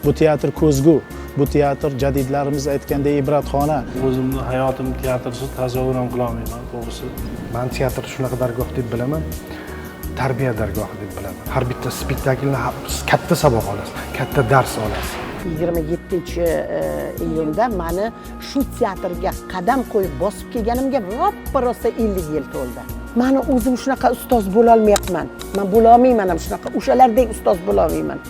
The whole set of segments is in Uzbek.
Bu teatr ko'zgu, bu teatr jadidlarimiz aytgandek ibratxona. O'zimni hayotim teatrsiz tasavvur ham qilolmayman, to'g'risi. Man teatr shunaqa dargoh deb bilaman, tarbiya dargohi deb bilaman. Har bitta spektaklni katta saboq olasiz, katta dars olasiz. 27 iyunda mani shu teatrga qadam qo'yib bosib kelganimga roppa rosa 50 yil to'ldi. Mani o'zim shunaqa ustoz bo'lolmayapman. Man bo'lolmayman ham shunaqa, o'shalardek ustoz bo'lolmayman.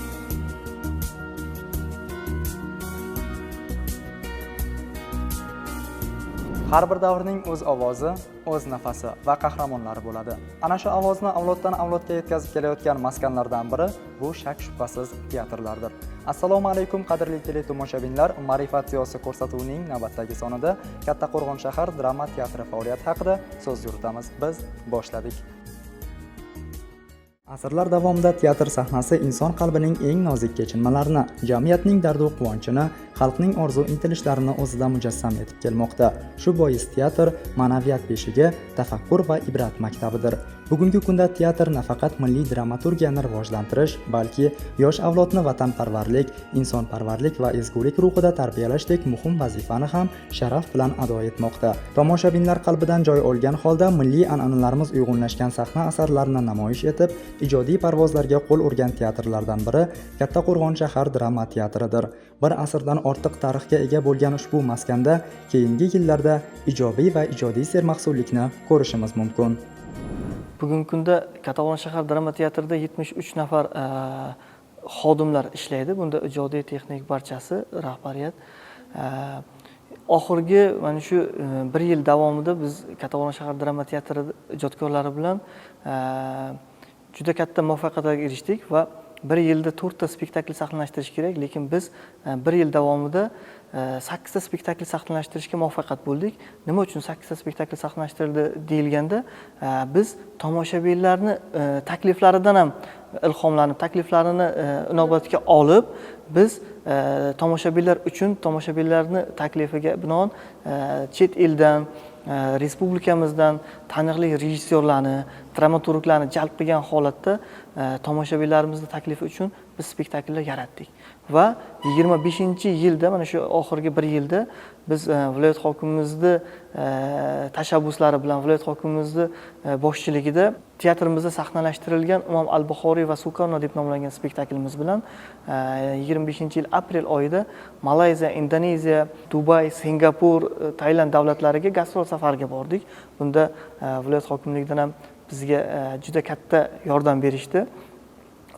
Har bir davrning o'z ovozi, o'z nafasi va qahramonlari bo'ladi. Ana shu ovozni avloddan avlodga yetkazib kelayotgan maskanlardan biri bu shak shubhasiz teatrlardir. Assalomu alaykum qadrli teletomoshabinlar, Ma'rifat ziyosi ko'rsatuvining navbatdagi sonida Kattaqo'rg'on shahar drama teatri faoliyati haqida so'z yuritamiz. Biz boshladik. Asrlar davomida teatr sahnasi inson qalbining eng nozik kechinmalarini, jamiyatning dardu quvonchini, xalqning orzu intilishlarini o'zida mujassam etib kelmoqda. Shu bois teatr ma'naviyat beshigi, tafakkur va ibrat maktabidir. Bugungi kunda teatr nafaqat milliy dramaturgiyani rivojlantirish, balki yosh avlodni vatanparvarlik, insonparvarlik va ezgulik ruhida tarbiyalashdek muhim vazifani ham sharaf bilan ado etmoqda. Tomoshabinlar qalbidan joy olgan holda milliy an'analarimiz uyg'unlashgan sahna asarlarini namoyish etib, ijodiy parvozlarga qo'l urgan teatrlardan biri Kattaqo'rg'on shahar drama teatridir. Bir asrdan ortiq tarixga ega bo'lgan ushbu maskanda keyingi yillarda ijobiy va ijodiy sermahsullikni ko'rishimiz mumkin. Bugungi kunda Kattaqo'rg'on shahar drama teatrida 73 nafar xodimlar ishlaydi. Bunda ijodiy, texnik barchasi, rahbariyat. Oxirgi mana shu bir yil davomida biz Kattaqo'rg'on shahar drama teatri ijodkorlari bilan juda katta muvaffaqiyatlarga erishdik va bir yilda 4 ta spektakl sahnalashtirirish kerak, lekin biz bir yil davomida 8 ta spektakl sahnalashtirishga muvaffaqiyat bo'ldik. Nima uchun 8 ta spektakl sahnalashtirildi deyilganda, biz tomoshabinlarni takliflaridan ham ilhomlanib, takliflarini inobatga olib, biz tomoshabinlar uchun tomoshabinlarni taklifiga binoan chet eldan, respublikamizdan taniqli rejissyorlarni, dramaturglarni jalb qilgan holatda tomoshabinlarimizni taklifi uchun biz spektakllar yaratdik. Va 25-yilda, mana shu oxirgi bir yilda biz viloyat hokimimizni tashabbuslari bilan, viloyat hokimimizni boshchiligida teatrimizda sahnalashtirilgan Imom al-Buxoriy va Sukarno deb nomlangan spektaklimiz bilan 25-yil aprel oyida Malayziya, Indoneziya, Dubay, Singapur, Tailand davlatlariga gastrol safariga bordik. Bunda viloyat hokimligidan ham bizga juda katta yordam berishdi.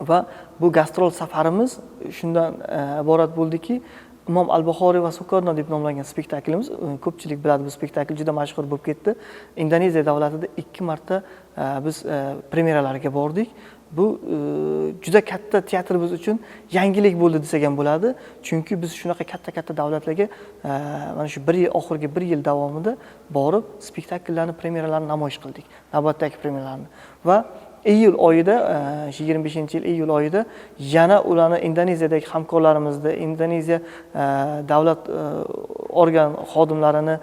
Va bu gastrol safarimiz shundan iborat bo'ldiki, Imom al-Buxoriy va Sukarno deb nomlangan spektaklimiz, ko'pchilik biladi, bu spektakl juda mashhur bo'lib ketdi. Indoneziya davlatida 2 marta biz premyeralarga bordik. Bu juda katta teatrimiz uchun yangilik bo'ldi desak ham bo'ladi. Chunki biz shunaqa katta-katta davlatlarga mana shu bir yil, oxirgi bir yil davomida borib spektakllarni, premyeralarni namoyish qildik. Navbatdagi premyeralarni. Va iyul oyida, 25-yil iyul oyida yana ularni Indoneziyadagi hamkorlarimizni, Indoneziya davlat organ xodimlarini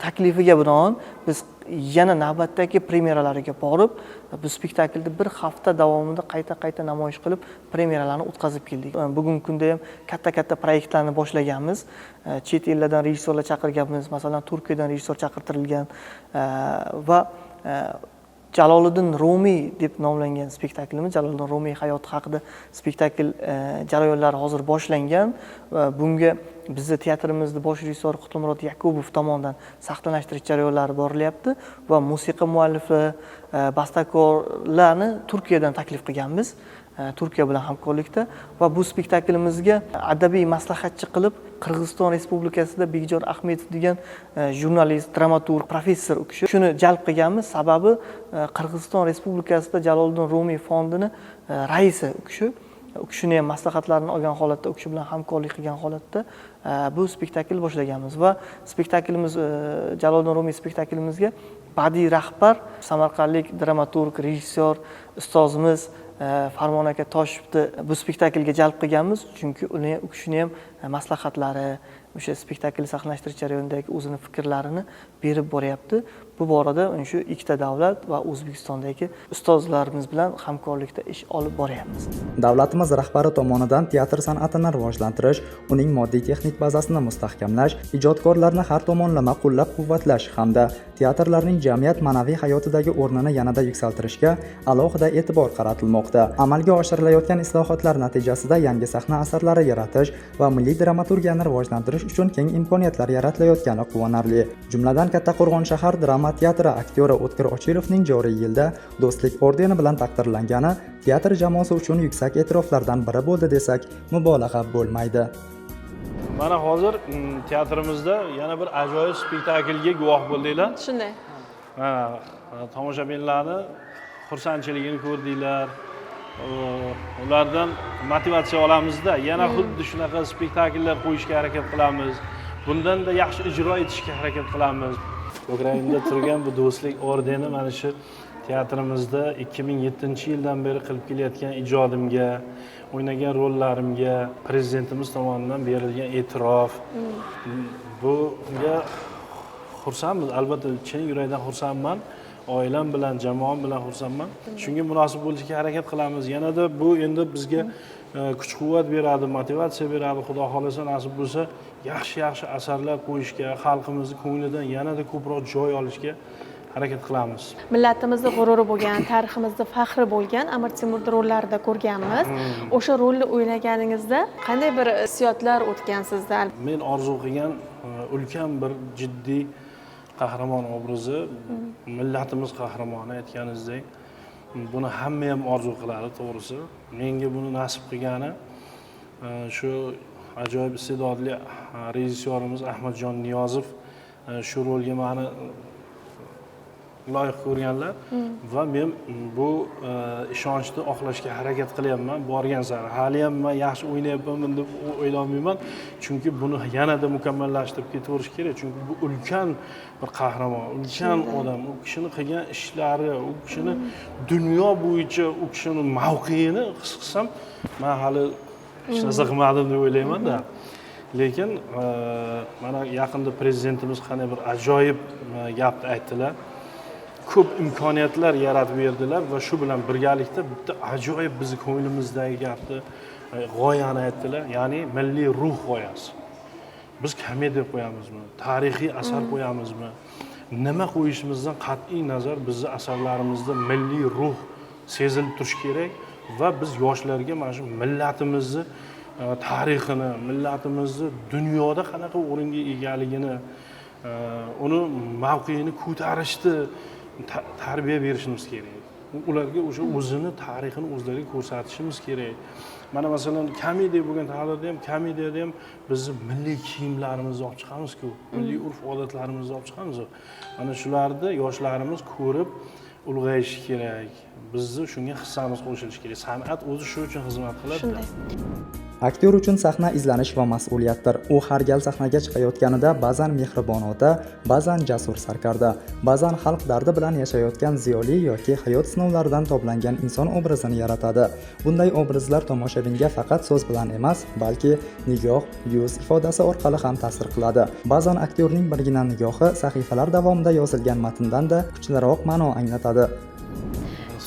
taklifiga binoan biz yana navbatdagi premyeralarga borib, bu spektaklni bir hafta davomida qayta-qayta namoyish qilib, premyeralarni o'tkazib keldik. Bugungi kunda ham katta-katta proyektlarni boshlaganmiz. Chet ellardan rejissyorlar chaqirganmiz, masalan, Turkiyadan rejissyor chaqirtirilgan va Jaloliddin Rumiy deb nomlangan spektaklimiz, Jaloliddin Rumiy hayoti haqida spektakl jarayonlari hozir boshlangan va bunga bizni teatrimizning bosh rejissyori Qutlumurod Yakubov tomonidan sahnalashtirish jarayonlari borilyapti va musiqa muallifi, bastakorlarni Turkiyadan taklif qilganmiz. Turkiya bilan hamkorlikda va bu spektaklimizga adabiy maslahatchi qilib Qirg'iziston Respublikasida Bekjor Ahmedov degan jurnalist, dramaturg, professor u kishi shuni jalb qilganmiz. Sababi Qirg'iziston Respublikasida Jaloliddin Rumiy fondini raisi u kishi. U kishini ham maslahatlarini olgan holatda, u kishi bilan hamkorlik qilgan holatda bu spektakl boshlaganmiz va spektaklimiz, Jaloliddin Rumiy spektaklimizga badiiy rahbar samarqandlik dramaturg, rejissyor ustozimiz Farmon aka Toshevni bu spektaklga jalb qilganmiz, chunki u kishini ham maslahatlari, o'sha spektaklni sahnalashtirish jarayonidagi o'zini fikrlarini berib boryapti. Bu borada shu ikkita davlat va O'zbekistondagi ustozlarimiz bilan hamkorlikda ish olib boryapmiz. Davlatimiz rahbari tomonidan teatr san'atini rivojlantirish, uning moddiy texnik bazasini mustahkamlash, ijodkorlarni har tomonlama qo'llab-quvvatlash hamda teatrlarning jamiyat ma'naviy hayotidagi o'rnini yanada yuksaltirishga alohida e'tibor qaratilmoqda. Amalga oshirilayotgan islohotlar natijasida yangi sahna asarlari yaratish va milliy dramaturgiyani rivojlantirish uchun keng imkoniyatlar yaratilayotgani quvonarli. Jumladan, Kattaqo'rg'on shahar drama teatri aktyori O'tkir Ochilovning joriy yilda Do'stlik ordeni bilan taqdirlangani teatr jamoasi uchun yuksak e'tiroflardan biri bo'ldi desak, mubolag'a bo'lmaydi. Mana hozir teatrimizda yana bir ajoyib spektaklga guvoh bo'ldinglar. Shunday. Mana tomoshabinlarni xursandchiligini ko'rdinglar. Ulardan motivatsiya olamizda, yana xuddi shunaqa spektakllar qo'yishga harakat qilamiz. Bundan-da yaxshi ijro etishga harakat qilamiz. Ko'kragimda turgan bu Do'stlik ordeni mana shu teatrimizda 2007-yildan beri qilib kelayotgan ijodimga, o'ynagan rollarimga prezidentimiz tomonidan berilgan e'tirof. Bunga xursandmiz, albatta chin yurakdan xursandman. Oilam bilan, jamoam bilan xursandman. Shunga munosib bo'lishga harakat qilamiz. Yanada bu endi bizga kuch-quvvat beradi, motivatsiya beradi. Xudo xohlasa, nasib bo'lsa, yaxshi-yaxshi asarlar qo'yishga, xalqimizni ko'nglidan yanada ko'proq joy olishga harakat qilamiz. Millatimizni g'ururi bo'lgan, tariximizni faxri bo'lgan Amir Temur rollarida ko'rganmiz. O'sha rolni o'ynaganingizda qanday bir hissiyotlar o'tgan sizdan? Men orzu qilgan ulkan bir jiddiy qahramon obrazi, millatimiz qahramoni aytganingizdek, buni hamma ham orzu qiladi, to'g'risi. Menga buni nasib qilgani shu ajoyib iste'dodli rejissyorimiz Ahmadjon Niyozov shu rolga meni loyiq ko'rganlar va men bu ishonchni oqlashga harakat qilyapman borgan sari. Hali ham men yaxshi o'ynayapman deb o'ylamayman, chunki buni yanada mukammallashtirib ketaverish kerak, chunki bu ulkan bir qahramon, ulkan odam, u kishini qilgan ishlari, u kishini dunyo bo'yicha u kishini mavqeini his qilsam, men hali hech narsa qilmadim deb o'ylayman-da. Lekin mana yaqinda prezidentimiz qanday bir ajoyib gapni aytdilar. Ko'p imkoniyatlar yaratib berdilar va shu bilan birgalikda bitta ajoyib bizni ko'nglimizdagi gapni, g'oyani aytdilar, ya'ni milliy ruh g'oyasi. Biz komediya qo'yamizmi, tarixiy asar qo'yamizmi, nima qo'yishimizdan qat'iy nazar bizni asarlarimizda milliy ruh sezilib turishi kerak va biz yoshlarga mana shu millatimizni tarixini, millatimizni dunyoda qanaqa o'ringa egaligini, uni mavqeini ko'tarishni tarbiya berishimiz kerak. Ularga o'sha o'zini tarixini o'zlariga ko'rsatishimiz kerak. Mana masalan, komediya bo'lgan taqdirda ham, komediyada ham bizni milliy kiyimlarimizni olib chiqamiz-ku, milliy urf-odatlarimizni olib chiqamiz. Mana shularni yoshlarimiz ko'rib ulg'ayishi kerak. Bizni shunga hissamiz qo'shilishi kerak. San'at o'zi shu uchun xizmat qiladi. Shunday. Aktyor uchun sahna izlanish va mas'uliyatdir. U har gal sahnaga chiqayotganida ba'zan mehribon ota, ba'zan jasur sarkarda, ba'zan xalq dardi bilan yashayotgan ziyoli yoki hayot sinovlaridan toblangan inson obrazini yaratadi. Bunday obrazlar tomoshabinga faqat so'z bilan emas, balki nigoh, yuz ifodasi orqali ham ta'sir qiladi. Ba'zan aktyorning birgina nigohi sahifalar davomida yozilgan matndan-da kuchliroq ma'no anglatadi.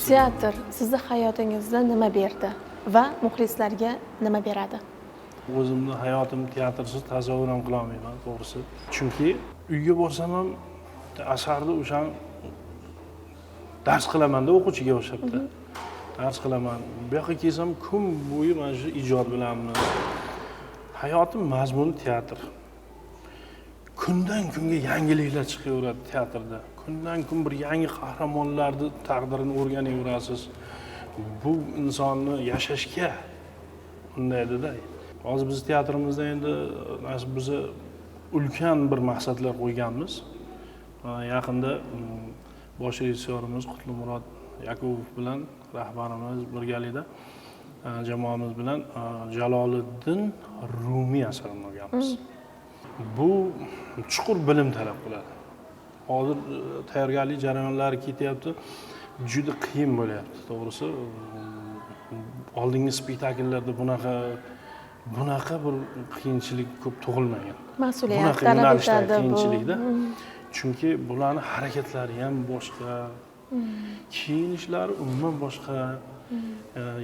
Teatr sizni hayotingizda nima berdi va muxlislarga nima beradi? O'zimni hayotim teatrsiz tasavvur ham qila olmayman, to'g'risi. Chunki uyga borsam ham asarni o'sha dars qilaman-da, o'quvchiga o'xshabdi. Dars qilaman. Bu yoqqa kelsam kun bo'yi mana shu ijod bilanmiz. Hayotim mazmuni teatr. Kundan kunga yangiliklar chiqaveradi teatrda. Kundan kun bir yangi qahramonlarni taqdirini o'rganaverasiz. Bu insonni yashashga undaydida. Hozir biz teatrimizda endi nasib bo'lsa ulkan bir maqsadlar qo'yganmiz. Yaqinda bosh rejissyorimiz Qutlumurod Yakubov bilan rahbarimiz birgalikda jamoamiz bilan Jaloliddin Rumiy asarini olganmiz. Bu chuqur bilim talab qiladi. Hozir tayyorgarlik jarayonlari ketyapti. Juda qiyin bo'lyapti, to'g'risi. Oldingi spektakllarda bunaqa Bunaqa bir qiyinchilik ko'p tug'ilmagan. Mas'uliyat Bunaqa talab yo'nalishdagi etadi bu. qiyinchilikda. Chunki bularni harakatlari ham boshqa, kiyinishlari umuman boshqa,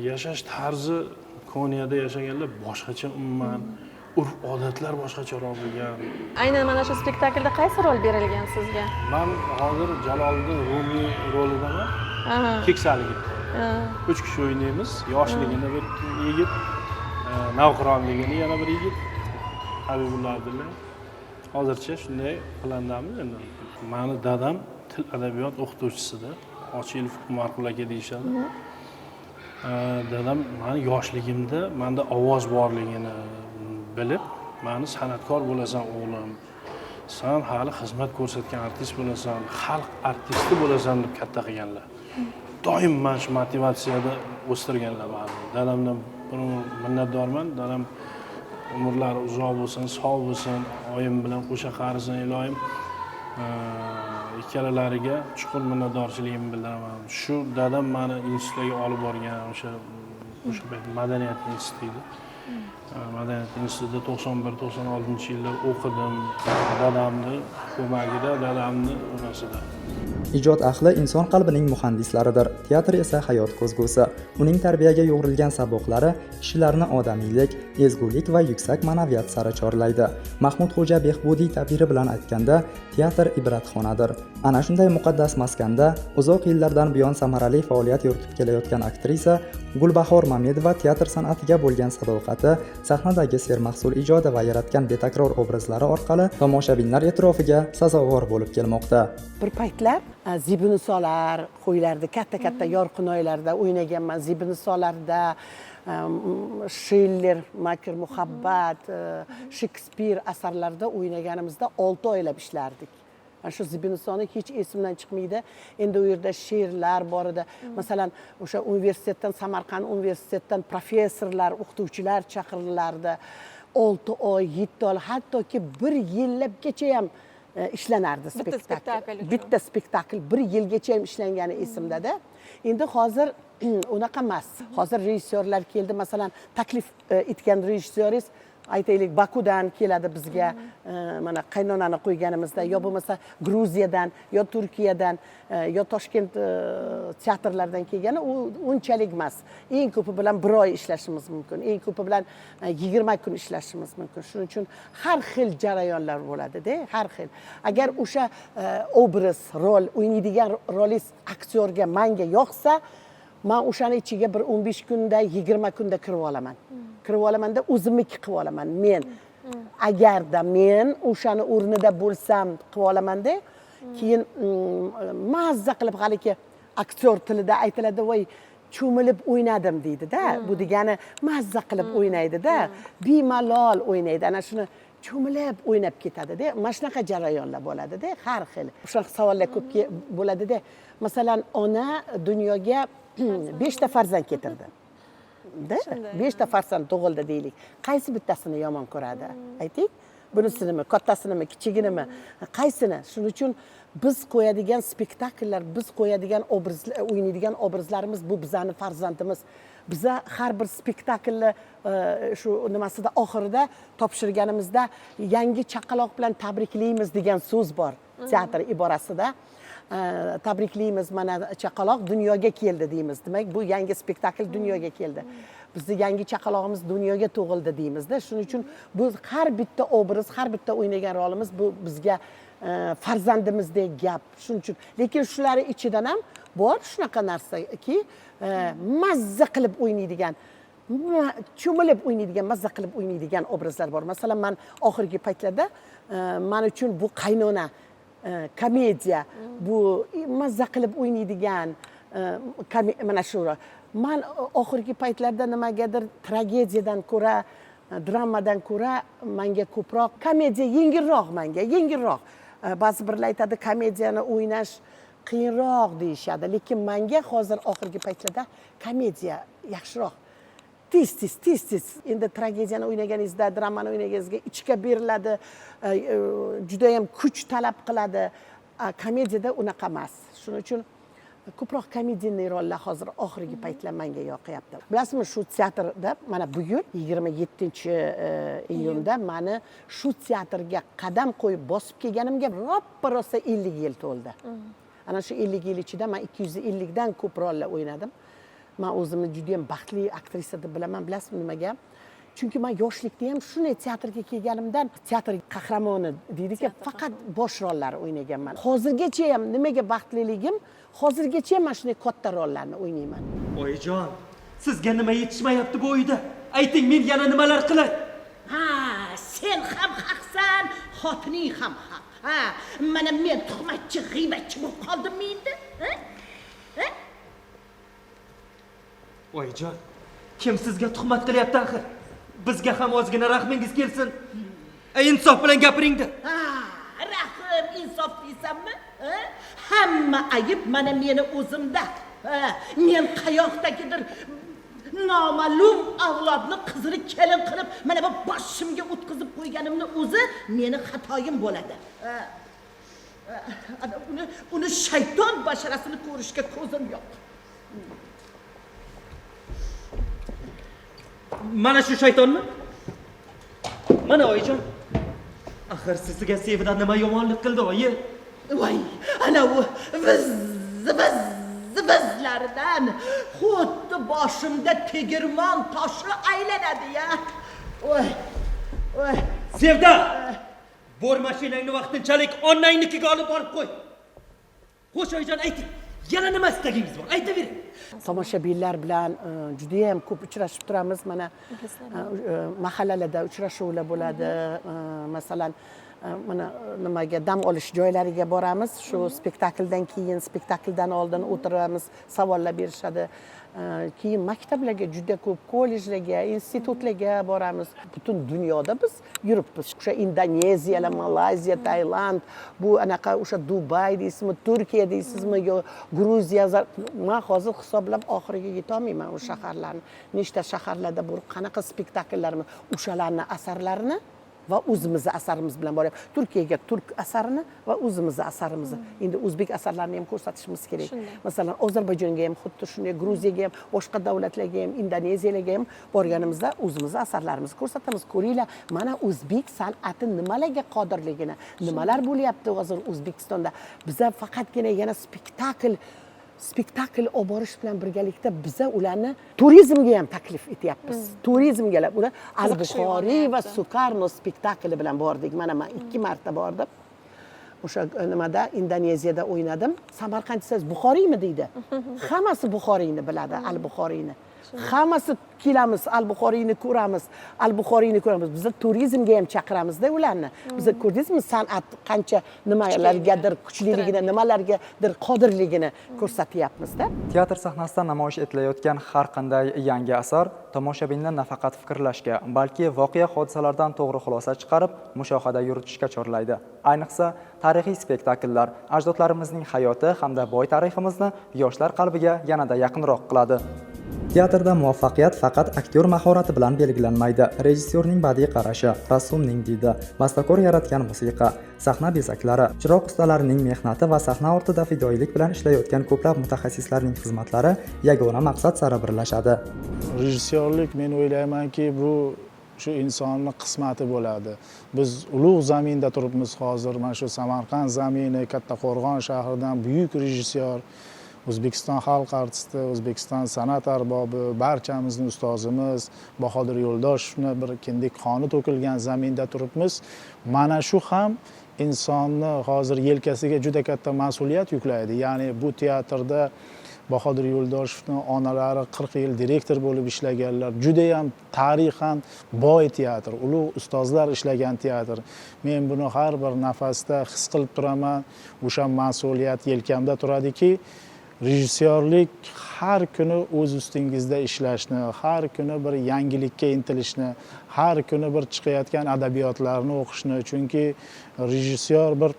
yashash tarzi, Koniyada yashaganlar boshqacha umuman, urf odatlar boshqacharoq bo'lgan. Aynan mana shu spektaklda qaysi rol berilgan sizga? Man hozir Jaloliddin Rumiy rolidaman, keksaligi. Uch kishi o'ynaymiz: yoshligini bir yigit, navqironligini yana bir yigit, Habibulla Abdulla. Hozircha shunday plandamiz. Endi mani dadam til adabiyot o'qituvchisida, Ochilov Umarqul aka deyishadi. Dadam mani yoshligimda manda ovoz borligini bilib, mani "San'atkor bo'lasan, o'g'lim, san hali xizmat ko'rsatgan artist bo'lasan, xalq artisti bo'lasan", deb katta qilganlar. Doim mana shu motivatsiyada o'stirganlar mani. Dadamdan bir umr minnatdorman. Dadam umrlari uzoq bo'lsin, sog' bo'lsin, oyim bilan qo'sha qarisin iloyim. Ikkalalariga chuqur minnatdorchiligimni bildiraman. Shu dadam mani institutlarga olib borgan, o'sha payt madaniyat instituti edi. Madaniyat institutida 91, 96-yillar o'qidim, dadamni ko'magida, dadamni unasida. Ijod ahli inson qalbining muhandislaridir. Teatr esa hayot ko'zgusi. Uning tarbiyaga yo'g'rilgan saboqlari kishilarni odamiylik, ezgulik va yuksak ma'naviyat sari chorlaydi. Mahmudxo'ja Behbudiy ta'biri bilan aytganda, teatr ibratxonadir. Ana shunday muqaddas maskanda uzoq yillardan buyon samarali faoliyat yuritib kelayotgan aktrisa Gulbahor Mamedova teatr san'atiga bo'lgan sadoqati, sahnadagi sermahsul ijodi va yaratgan betakror obrazlari orqali tomoshabinlar e'tirofiga sazovor bo'lib kelmoqda. Bir paytlar Zebinisolar qo'yilardi, katta katta yorqin oylarda o'ynaganman. Zebinisolarda, Shiller, Makr muhabbat, Shekspir asarlarida o'ynaganimizda 6 oylab ishlardik. Mana shu Zebinisoni hech esimdan chiqmaydi endi. U yerda she'rlar bor edi. Masalan, o'sha universitetdan, Samarqand universitetidan professorlar, o'qituvchilar chaqirilardi. 6 oy, 7 oy, hattoki bir yillabgacha ham ishlanardi. Bitta spektakl uchun. Bitta spektakl bir yilgacha ham ishlangani esimdada. Endi hozir unaqa emas. Hozir rejissyorlar keldi, masalan, taklif etgan rejissyoringiz, aytaylik, Bakudan keladi bizga, mana Qaynonani qo'yganimizda, yo bo'lmasa Gruziyadan, yo Turkiyadan, yo Toshkent teatrlaridan kelgani, u unchalik emas. Eng ko'pi bilan bir oy ishlashimiz mumkin, eng ko'pi bilan 20 kun ishlashimiz mumkin. Shuning uchun har xil jarayonlar bo'ladida, har xil. Agar o'sha obraz, rol, o'ynaydigan rolingiz aktyorga, manga yoqsa, man o'shani ichiga bir 15 kunda, 20 kunda kirib olaman. Kirib olamanda o'zimniki qilib olaman men. Agarda men o'shani o'rnida bo'lsam, qilib olamanda, keyin mazza qilib, haligi aktyor tilida aytiladi, "Voy, cho'milib o'ynadim", deydida. Bu degani mazza qilib o'ynaydida, bemalol o'ynaydi, ana shuni cho'milib o'ynab ketadida. Mana shunaqa jarayonlar bo'ladida, har xil. Shunaqa savollar ko'p bo'ladida. Masalan, ona dunyoga beshta farzand keltirdi da, beshta farzand tug'ildi deylik. Qaysi bittasini yomon ko'radi, ayting? Bunisinimi, kattasinimi, kichiginimi, qaysini? Shuning uchun biz qo'yadigan spektakllar, biz qo'yadigan obrazlar, o'ynaydigan obrazlarimiz bu bizani farzandimiz. Biza har bir spektaklni shu nimasida, oxirida topshirganimizda "Yangi chaqaloq bilan tabriklaymiz" degan so'z bor teatr iborasida. Tabriklaymiz, mana chaqaloq dunyoga keldi deymiz. Demak, bu yangi spektakl dunyoga keldi, bizni yangi chaqalog'imiz dunyoga tug'ildi deymizda. Shuning uchun bu har bitta obraz, har bitta o'ynagan rolimiz bu bizga farzandimizdek gap. Shuning uchun, lekin shularni ichidan ham bor shunaqa narsaki, mazza qilib o'ynaydigan, cho'milib o'ynaydigan, mazza qilib o'ynaydigan obrazlar bor. Masalan, man oxirgi paytlarda man uchun bu Qaynona, komediya, bu mazza qilib o'ynaydigan mana shu. Man oxirgi paytlarda nimagadir tragediyadan ko'ra, dramadan ko'ra manga ko'proq komediya yengilroq, manga yengilroq. Ba'zi birlar aytadi, komediyani o'ynash qiyinroq deyishadi, lekin manga hozir oxirgi paytlarda komediya yaxshiroq, tez tez, tez tez. Endi tragediyani o'ynaganingizda, dramani o'ynaganingizda ichga beriladi, judayam kuch talab qiladi. Komediyada unaqa emas. Shuning uchun Ko'proq комедийный rollar hozir oxirgi paytlar menga yoqyapti. Bilasizmi, shu teatrda mana bugun 27 iyunda mani shu teatrga qadam qo'yib bosib kelganimga roppa rosa 50 yil to'ldi. Ana shu 50 yil ichida man 250 dan ko'p rollar o'ynadim. Man o'zimni judayam baxtli aktrisa deb bilaman. Bilasizmi nimaga? Chunki man yoshlikda ham shunday teatrga kelganimdan teatr qahramoni deydiku, faqat bosh rollarni o'ynaganman. Hozirgacha ham nimaga baxtliligim, hozirgacha ham man shunday katta rollarni o'ynayman. Oyijon, sizga nima yetishmayapti bu uyda? Ayting, men yana nimalar qilay? Ha, sen ham haqsan, xotining ham haq. Ha, mana men tuhmatchi, g'iybatchi bo'lib qoldimmi endi? Ha? Ha? Oyijon, kim sizga tuhmat qilyapti axir? Bizga ham ozgina rahmingiz kelsin. Insof bilan gapiring-da. Ha, rahm, insof deysanmi? Ha? Hamma ayib mana meni o'zimda. Ha, men qayoqdagidir noma'lum avlodni qizini kelin qilib, mana bu boshimga o'tkazib qo'yganimni o'zi meni xatoyim bo'ladi. Ha, ana uni shayton basharasini ko'rishga ko'zim yo'q. Mana shu shaytonmi? Mana oyijon. Axir sizga Sevda nima yomonlik qildi, oyi? Voy, ana u viz viz vizlaridan xuddi boshimda tegirmon toshi aylanadi ya. Voy, voy. Sevda! Bor mashinangni vaqtinchalik onangnikiga olib borib qo'y. Xo'sh oyijon, ayting. Yana nima istagingiz bor? Aytavering. Tomoshabinlar bilan juda ham ko'p uchrashib turamiz. Mana mahallalarda uchrashuvlar bo'ladi. Masalan, mana nimaga dam olish joylariga boramiz. Shu spektakldan keyin, spektakldan oldin o'tiramiz, savollar berishadi. Keyin maktablarga juda ko'p, kollejlarga, institutlarga boramiz. Butun dunyoda biz yuribmiz. O'sha Indoneziyalar, Malayziya, Tailand, bu anaqa o'sha Dubay deysizmi, Turkiya deysizmi, yo Gruziya. Men hozir hisoblab oxiriga yetolmayman o shaharlarni. Nechta shaharlarda borib qanaqa spektakllarni, o'shalarni asarlarini va o'zimizni asarimiz bilan boryapmiz. Turkiyaga turk asarini va o'zimizni asarimizni. Endi o'zbek asarlarini ham ko'rsatishimiz kerak. Masalan, Ozarbayjonga ham xuddi shunday, Gruziyaga ham, boshqa davlatlarga ham, Indoneziyalarga ham borganimizda o'zimizni asarlarimizni ko'rsatamiz. Ko'ringlar, mana o'zbek san'ati nimalarga qodirligini, nimalar bo'lyapti hozir O'zbekistonda. Biza faqatgina yana spektakl olib borish bilan birgalikda biza ularni turizmga ham taklif etyapmiz. Turizmga ular Al-Buxoriy va Sukarno spektakli bilan bordik. Mana men 2 marta bordim. O'sha nimada Indoneziyada o'ynadim. Samarqand desangiz Buxoriymi deydi. Hammasi Buxoriyni biladi, Al-Buxoriyni. Hammasi kelamiz, Al-Buxoriyni ko'ramiz, Al-Buxoriyni ko'ramiz. Biz turizmga ham chaqiramizda ularni. Biz ko'rdingizmi, san'at qancha nimalargadir kuchliligini, nimalargadir qodirligini ko'rsatyapmiz-da. Teatr sahnasida namoyish etilayotgan har qanday yangi asar tomoshabinni nafaqat fikrlashga, balki voqea hodisalardan to'g'ri xulosa chiqarib, mushohada yuritishga chorlaydi. Ayniqsa, tarixiy spektakllar ajdodlarimizning hayoti hamda boy tariximizni yoshlar qalbiga yanada yaqinroq qiladi. Teatrda muvaffaqiyat faqat aktyor mahorati bilan belgilanmaydi. Rejissyorning badiiy qarashi, rassomning didi, bastakor yaratgan musiqa, sahna bezaklari, chiroq ustalarining mehnati va sahna ortida fidoyilik bilan ishlayotgan ko'plab mutaxassislarning xizmatlari yagona maqsad sari birlashadi. Rejissyorlik, men o'ylaymanki, bu shu insonni qismati bo'ladi. Biz ulug' zaminda turibmiz hozir, mana shu Samarqand zamini, Kattaqo'rg'on shahridan buyuk rejissyor, O'zbekiston xalq artisti, O'zbekiston san'at arbobi, barchamizning ustozimiz Bahodir Yo'ldoshevni bir kindik qoni to'kilgan zaminda turibmiz. Mana shu ham insonni hozir yelkasiga juda katta mas'uliyat yuklaydi. Ya'ni bu teatrda Bahodir Yo'ldoshevning onalari 40 yil direktor bo'lib ishlaganlar. Juda ham tarixan boy teatr, ulug' ustozlar ishlagan teatr. Men buni har bir nafasda his qilib turaman. O'sha mas'uliyat yelkamda turadiki, rejissyorlik har kuni o'z ustingizda ishlashni, har kuni bir yangilikka intilishni, har kuni bir chiqayotgan adabiyotlarni o'qishni, chunki rejissyor bir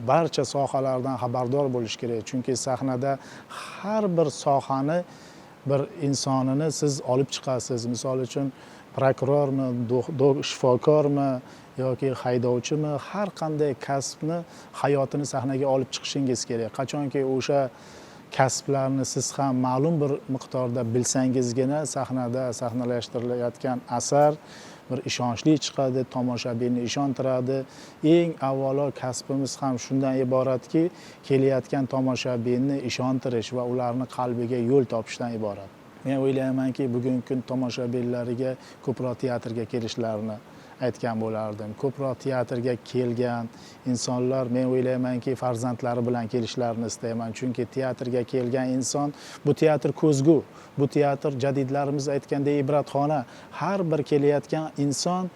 barcha sohalardan xabardor bo'lish kerak. Chunki sahnada har bir sohani bir insonini siz olib chiqasiz. Misol uchun prokurormi, shifokormi yoki haydovchimi, har qanday kasbni hayotini sahnaga olib chiqishingiz kerak. Qachonki o'sha Kasblarni siz ham ma'lum bir miqdorda bilsangizgina sahnada sahnalashtirilayotgan asar bir ishonchli chiqadi, tomoshabinni ishontiradi. Eng avvalo kasbimiz ham shundan iboratki, kelayotgan tomoshabinni ishontirish va ularni qalbiga yo'l topishdan iborat. Men o'ylaymanki, bugungi kun tomoshabinlariga ko'proq teatrga kelishlarini aytgan bo'lardim. Ko'proq teatrga kelgan insonlar, men o'ylaymanki, farzandlari bilan kelishlarini istayman, chunki teatrga kelgan inson, bu teatr ko'zgu, bu teatr, jadidlarimiz aytgandek, ibratxona. Har bir kelayotgan inson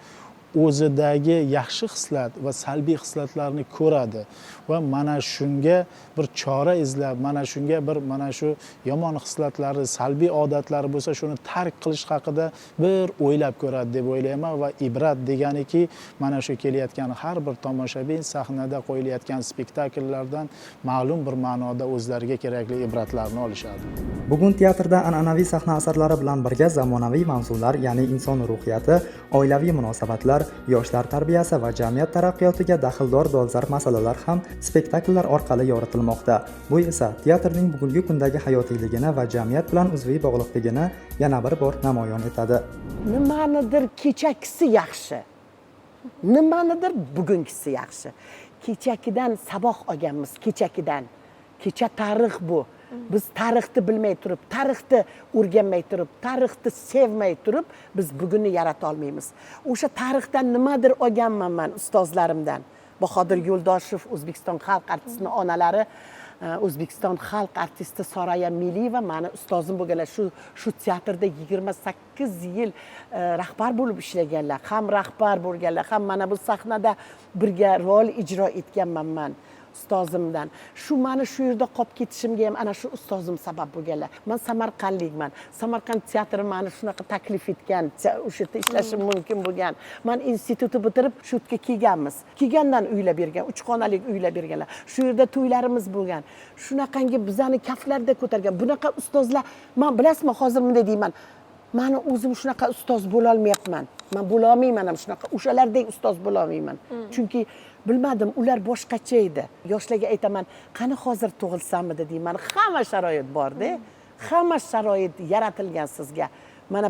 o'zidagi yaxshi xislat va salbiy xislatlarni ko'radi va mana shunga bir chora izlab, mana shunga bir, mana shu yomon xislatlari, salbiy odatlari bo'lsa, shuni tark qilish haqida bir o'ylab ko'radi deb o'ylayman. Va ibrat deganiki, mana shu kelayotgan har bir tomoshabin sahnada qo'yilayotgan spektakllardan ma'lum bir ma'noda o'zlariga kerakli ibratlarni olishadi. Bugun teatrda an'anaviy sahna asarlari bilan birga zamonaviy mavzular, ya'ni inson ruhiyati, oilaviy munosabatlar, yoshlar tarbiyasi va jamiyat taraqqiyotiga daxldor dolzarb masalalar ham spektakllar orqali yoritilmoqda. Bu esa teatrning bugungi kundagi hayotiyligini va jamiyat bilan uzviy bog'liqligini yana bir bor namoyon etadi. Nimanidir kechagisi yaxshi, nimanidir bugungisi yaxshi. Kechagidan saboq olganmiz, kechagidan. Kecha tarix bu. Biz tarixni bilmay turib, tarixni o'rganmay turib, tarixni sevmay turib, biz bugunni yarata olmaymiz. O'sha tarixdan nimadir olganman man ustozlarimdan. Bahodir Yo'ldoshev, O'zbekiston xalq artistini onalari, O'zbekiston xalq artisti Soraya Meliyeva mani ustozim bo'lganlar. Shu teatrda 28 yil rahbar bo'lib ishlaganlar, ham rahbar bo'lganlar, ham mana bu sahnada birga rol ijro etganman man ustozimdan. Shu mani shu yerda qolib ketishimga ham ana shu ustozim sabab bo'lganlar. Man samarqandlikman. Samarqand teatri mani shunaqa taklif etgan, o'sha yerda ishlashim mumkin bo'lgan. Man institutni bitirib shu yerga kelganmiz. Kelgandan uylar bergan, uch xonalik uylar berganlar. Shu yerda to'ylarimiz bo'lgan. Shunaqangi bizani kaflarda ko'targan bunaqa ustozlar. Man, bilasizmi, hozir bunday deyman: mani o'zim shunaqa ustoz bo'lolmayapman. Man bo'lolmayman ham shunaqa, o'shalardek ustoz bo'lolmayman, chunki bilmadim, ular boshqacha edi. Yoshlarga aytaman, qani hozir tug'ilsammidi deyman. Hamma sharoit borda, hamma sharoit yaratilgan sizga. Mana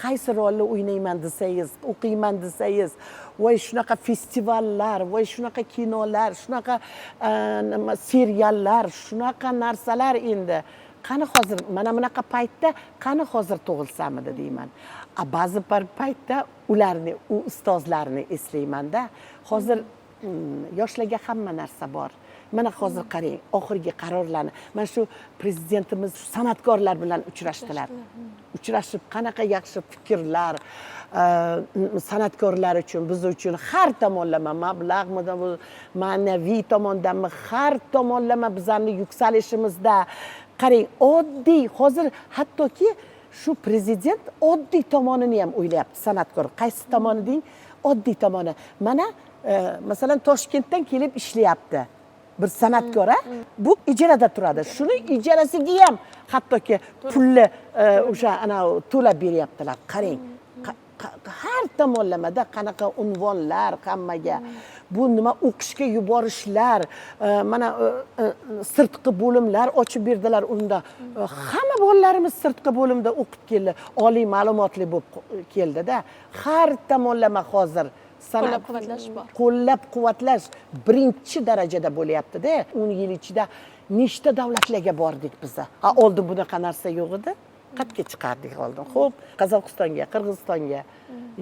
qaysi rolni o'ynayman desangiz, o'qiyman desangiz, voy, shunaqa festivallar, voy, shunaqa kinolar, shunaqa nima, seriallar, shunaqa narsalar. Endi qani hozir, mana bunaqa paytda qani hozir tug'ilsamidi deyman. A ba'zi bir paytda ularni, u ustozlarni eslaymanda. Hozir yoshlarga hamma narsa bor. Mana hozir qarang, oxirgi qarorlarni, mana shu prezidentimiz san'atkorlar bilan uchrashdilar. Uchrashib, qanaqa yaxshi fikrlar, san'atkorlar uchun, biz uchun har tomonlama mablag'mi, bu ma'naviy tomondanmi, har tomonlama bizlarni yuksalishimizda. Qarang, oddiy, hozir hattoki shu prezident oddiy tomonini ham o'ylayapti san'atkor. Qaysi tomoni deng? Oddiy tomoni. Mana masalan, Toshkentdan kelib ishlayapti bir san'atkor, a bu ijarada turadi. Shuni ijarasiga ham hattoki pulni o'sha anavi to'lab beryaptilar. Qarang, har tomonlamada qanaqa unvonlar hammaga, bu nima, o'qishga yuborishlar, mana sirtqi bo'limlar ochib berdilar. Unda hamma bolalarimiz sirtqi bo'limda o'qib keldi, oliy ma'lumotli bo'lib keldida. Har tomonlama hozir san'at Qo'llab-quvvatlash bor. Qo'llab quvvatlash birinchi darajada bo'lyaptida. 10 yil ichida nechta davlatlarga bordik biza? A oldin bunaqa narsa yo'q edi. Qayerga chiqardik oldin? Xo'p, Qozog'istonga, Qirg'izistonga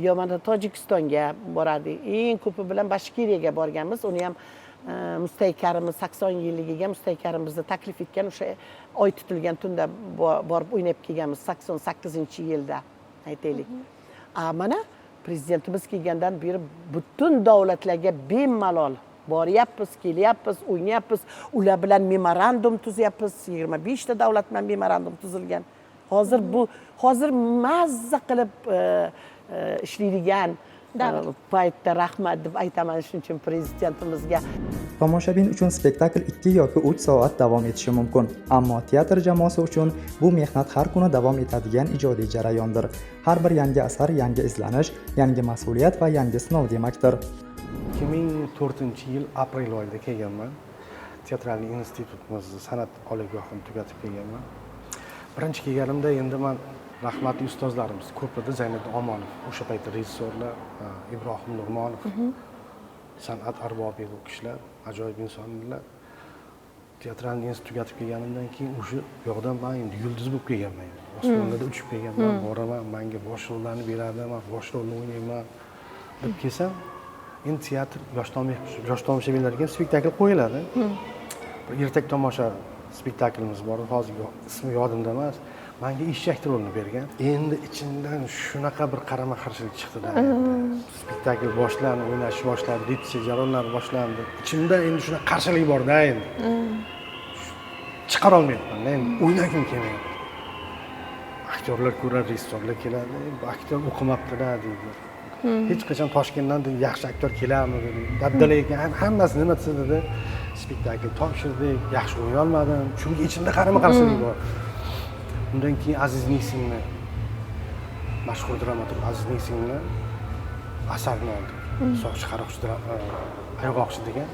yo mana Tojikistonga borardik. Eng ko'pi bilan Bashkiriyaga borganmiz. Uni ham Mustai Karimni 80 yilligiga Mustai Karim bizni taklif etgan. O'sha oy tutilgan tunda borib o'ynab kelganmiz 88-yilda, aytaylik. A mana prezidentimiz kelgandan beri butun davlatlarga bemalol boryapmiz, kelyapmiz, o'ynayapmiz. Ular bilan memorandum tuzyapmiz. 25ta davlat bilan memorandum tuzilgan. Hozir bu, hozir mazza qilib ishlaydigan Davr. paytda. Rahmat deb aytaman shuning uchun prezidentimizga. Tomoshabin uchun spektakl 2 yoki 3 soat davom etishi mumkin, ammo teatr jamoasi uchun bu mehnat har kuni davom etadigan ijodiy jarayondir. Har bir yangi asar yangi izlanish, yangi mas'uliyat va yangi sinov demakdir. 2004 yil aprel oyida kelganman. Театральный institutimizni san'at oliygohini tugatib kelganman. Birinchi kelganimda endi man rahmatli ustozlarimiz ko'p edi. Zayniddin Omonov o'sha paytda rejissyorlar, Ibrohim Nurmonov san'at arbobi edi u kishilar, ajoyib inson edilar. Театральный institut tugatib kelganimdan keyin o'sha yoqdan man endi yulduz bo'lib kelganman. Endi osmonlarda uchib kelganman, boraman, manga bosh rollarni beradi, man bosh rolni o'ynayman deb kelsam, endi teatr yosh tomoshabinlarga ham spektakl qo'yiladi. Bir ertak tomosha spektaklimiz bor edi, hozir ismi yodimda emas. Manga eshak rolini bergan. Endi ichimdan shunaqa bir qarama qarshilik chiqdida. Spektakl boshlandi, o'ynash boshlandi, repetitsiya jarayonlari boshlandi. Ichimda endi shunaqa qarshilik borda endi. Chiqara olmayapman endi, o'ynagim kelmayapti. Aktyorlar ko'radi, rejissyorlar keladi, bu aktyor o'qimabdi-da deydi. Hech qachon Toshkentdan deydi, yaxshi aktyor keladimi dedi. Dabdala ekan, hammasi nima desa dedi. Spektakl topshirdik, yaxshi o'ynay olmadim, chunki ichimda qarama qarshilik bor. Undan keyin Aziz Nesinni, mashhur dramaturg Aziz Nesinni asarini oldik. Soqchi qaroqchi ayg'oqchi degan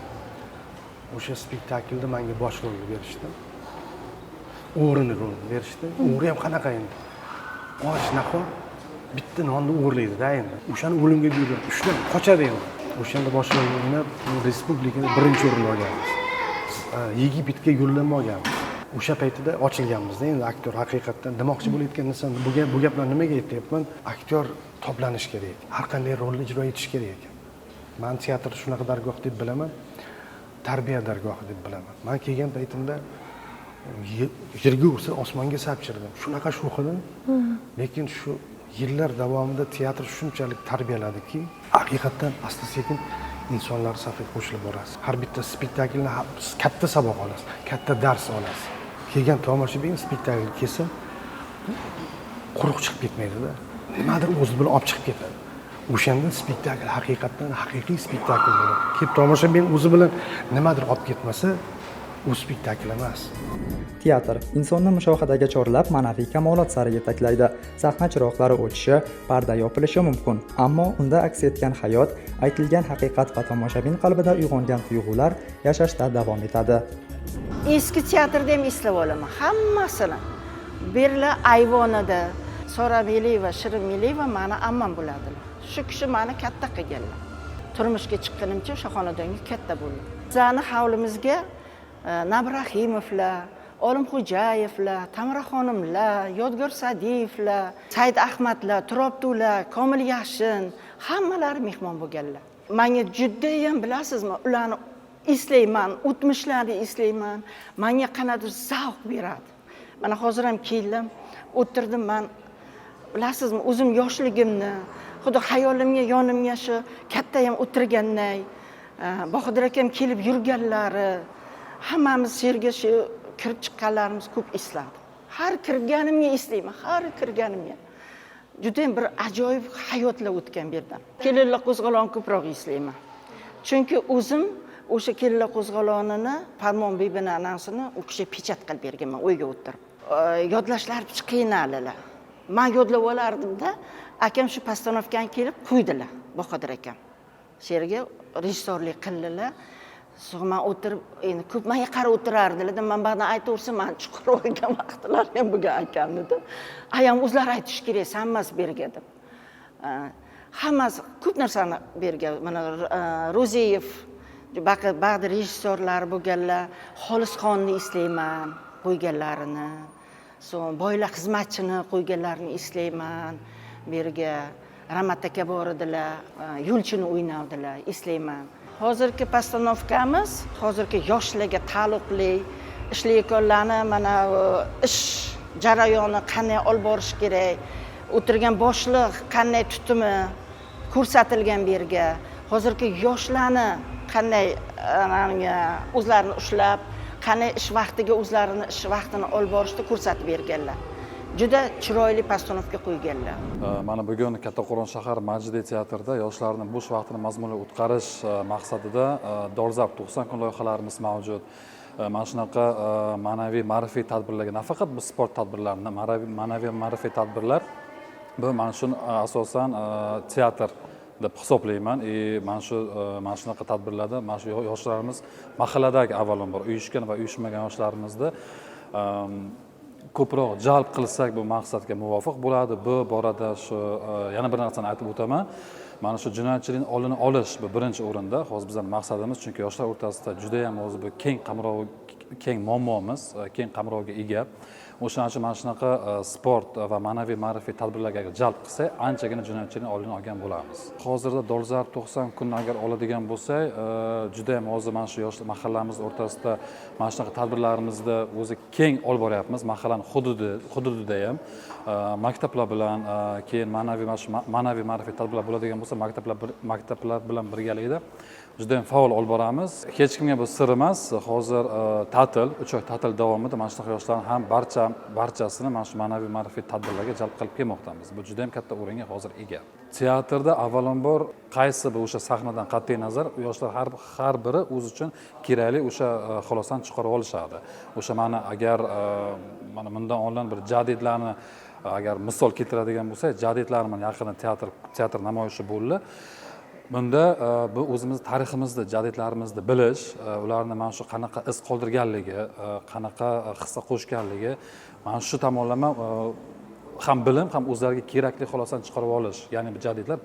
o'sha spektaklda menga bosh rolni berishdi. O'g'rini rolini berishdi. O'g'ri ham qanaqa endi? Och nahor bitta nonni o'g'irlaydi-da endi. O'shani o'limga buyuradi, ushlab qochadi endi. O'shanda bosh rolni o'ynab, respublikada birinchi o'rin olganmiz. Yegiptga yo'llanma olganmiz. O'sha paytida ochilganmizda endi aktyor haqiqatdan demoqchi bo'layotgan narsam bu gaplarni nimaga aytyapman? Aktyor toblanish kerak, har qanday rolni ijro etish kerak ekan. Man teatr shunaqa dargoh deb bilaman, tarbiya dargohi deb bilaman. Man kelgan paytimda yerga ursa osmonga sapchirdim. Shunaqa sho'x edim. Lekin shu yillar davomida teatr shunchalik tarbiyaladiki, haqiqatdan asta-sekin insonlar safiga qo'shilib borasiz. Har bitta spektaklni katta saboq olasiz, katta dars olasiz. Kelgan tomoshabin spektakl kelsa, quruq chiqib ketmaydi-da. Nimadir o'zi bilan olib chiqib ketadi. O'shanda spektakl haqiqatdan haqiqiy spektakl bo'ladi. Kelib tomoshabin o'zi bilan nimadir olib ketmasa, u spektakl emas. Teatr insonni mushohadaga chorlab, ma'naviy kamolot sari yetaklaydi. Sahna chiroqlari o'chishi, parda yopilishi mumkin, ammo unda aks etgan hayot, aytilgan haqiqat va tomoshabin qalbida uyg'ongan tuyg'ular yashashda davom etadi. Eski teatrda ham eslab olaman hammasini. Berla ayvonida Sora Meliyeva, Shirin Meliyeva mani ammam bo'ladilar. Shu kishi mani katta qilganlar. Turmushga chiqqanimcha o'sha xonadonga katta bo'ldim. Bizani hovlimizga Nabirahimovlar, Olimxo'jayevlar, Tamara xonimlar, Yodgor Sadiyevlar, Said Ahmadlar, Turobdular, Komil Yashin hammalari mehmon bo'lganlar. Menga judayam bilasizmi, ularni eslayman, o'tmishlarni eslayman. Menga qanaqadir zavq beradi. Mana hozir ham keldim, o'tirdim man. Bilasizmi, o'zim yoshligimni, xudo xayolimga, yonimga shu katta ham o'tirganday, Bahodir akam kelib yurganlari, hammamiz shu yerga shu kirib chiqqanlarimiz ko'p esladim. Har kirganimga eslayman, har kirganimga. Juda ham bir ajoyib hayotlar o'tgan bu yerdan. Kelinlar qo'zg'oloni ko'proq eslayman. Chunki o'zim o'sha kelinlar qo'zg'olonini Farmon bibini anasini u kishi pechat qilib berganman uyga o'tirib. Yodlashlari picha qiynaldilar. Men yodlab olardimda, akam shu postanovkani kelib qo'ydilar, Bahodir akam. Shu yerga rejissyorlik qildilar. So'ng men o'tirib, endi ko'p menga qarab o'tirardilar. Men ba'zan aytaversam, men chuqur olgan vaqtlar ham bo'lgan akamni-da. Ayam o'zlari aytish kerak, san emas bu yerga deb. Hammasi ko'p narsani bergan. Mana Ro'ziyev, ba'zi rejissyorlar bo'lganlar, Xolisxonni eslayman, qo'yganlarini. So'ng boylar xizmatchini qo'yganlarini eslayman. Bu yerga Ramat aka bor edilar, yo'lchini o'ynardilar, eslayman. Hozirgi postanovkamiz hozirgi yoshlarga taalluqli ishlayotganlarni mana ish jarayoni qanday olib borish kerak, o'tirgan boshliq qanday tutumi ko'rsatilgan bu yerga, hozirgi yoshlarni qanday o'zlarini ushlab, qanday ish vaqtiga o'zlarini ish vaqtini olib borishni ko'rsatib berganlar. Juda chiroyli postanovka qo'yganlar. Mana bugun Kattaqo'rg'on shahar Majdiy teatrida yoshlarning bo'sh vaqtini mazmunli o'tkarish maqsadida dolzarb 90 kun loyihalarimiz mavjud. Mana shunaqa ma'naviy ma'rifiy tadbirlarga nafaqat bu sport tadbirlarini, ma'naviy ma'rifiy tadbirlar bu mana shuni asosan teatr deb hisoblayman. И mana shu mana shunaqa tadbirlarda mana shu yoshlarimiz, mahalladagi, avvalambor, uyushgan va uyushmagan yoshlarimizni ko'proq jalb qilsak, bu maqsadga muvofiq bo'ladi. Bu borada shu yana bir narsani aytib o'taman: mana shu jinoyatchilikni oldini olish, bu birinchi o'rinda hozir bizani maqsadimiz, chunki yoshlar o'rtasida judayam hozir bu keng qamrov, keng muammomiz, keng qamrovga ega. O'shaning uchun mana shunaqa sport va ma'naviy ma'rifiy tadbirlarga agar jalb qilsak, anchagina jinoyatchilikni oldini olgan bo'lamiz. Hozirda dolzarb 90 kunni agar oladigan bo'lsak, judayam hozir mana shu yosh mahallamiz o'rtasida mana shunaqa tadbirlarimizni o'zi keng olib boryapmiz. Mahallani hududida ham maktablar bilan, keyin ma'naviy, mana shu ma'naviy ma'rifiy tadbirlar bo'ladigan bo'lsa, maktablar bilan birgalikda judayam faol olib boramiz. Hech kimga bu sir emas, hozir ta'til, 3 oy ta'til davomida mana shunaqa yoshlarni ham barchasini mana shu ma'naviy ma'rifiy tadbirlarga jalb qilib kelmoqdamiz. Bu judayam katta o'ringa hozir ega. Teatrda avvalambor qaysi bir o'sha sahnadan qat'iy nazar, yoshlar har biri o'zi uchun kerakli o'sha xulosani chiqarib olishadi. O'sha mana agar mana bundan oldin bir jadidlarni agar misol keltiradigan bo'lsak, jadidlar mana yaqinda teatr namoyishi bo'ldi. Bunda bu o'zimizni tariximizni, jadidlarimizni bilish, ularni mana shu qanaqa iz qoldirganligi, qanaqa hissa qo'shganligi, mana shu tomonlama ham bilim, ham o'zlariga kerakli xulosani chiqarib olish, ya'ni jadidlar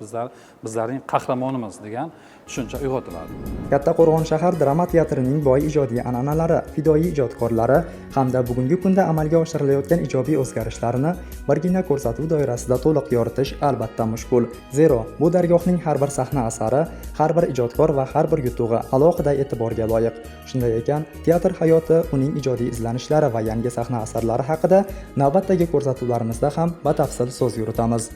bizlarning qahramonimiz degan tushuncha uyg'otiladi. Kattaqo'rg'on shahar drama teatrining boy ijodiy an'analari, fidoyi ijodkorlari hamda bugungi kunda amalga oshirilayotgan ijobiy o'zgarishlarni birgina ko'rsatuv doirasida to'liq yoritish albatta mushkul. Zero, bu dargohning har bir sahna asari, har bir ijodkor va har bir yutug'i alohida e'tiborga loyiq. Shunday ekan, teatr hayoti, uning ijodiy izlanishlari va yangi sahna asarlari haqida navbatdagi ko'rsatuvlarimizda ham batafsil so'z yuritamiz.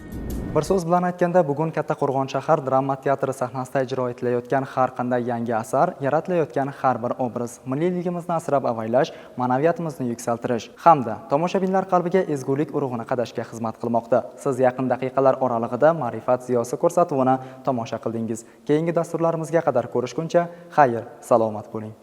Bir so'z bilan aytganda, bugun Kattaqo'rg'on shahar drama teatri sahnasida ijro etilayotgan har qanday yangi asar, yaratilayotgan har bir obraz milliyligimizni asrab avaylash, ma'naviyatimizni yuksaltirish hamda tomoshabinlar qalbiga ezgulik urug'ini qadashga xizmat qilmoqda. Siz yaqin daqiqalar oralig'ida Ma'rifat ziyosi ko'rsatuvini tomosha qildingiz. Keyingi dasturlarimizga qadar ko'rishguncha xayr, salomat bo'ling.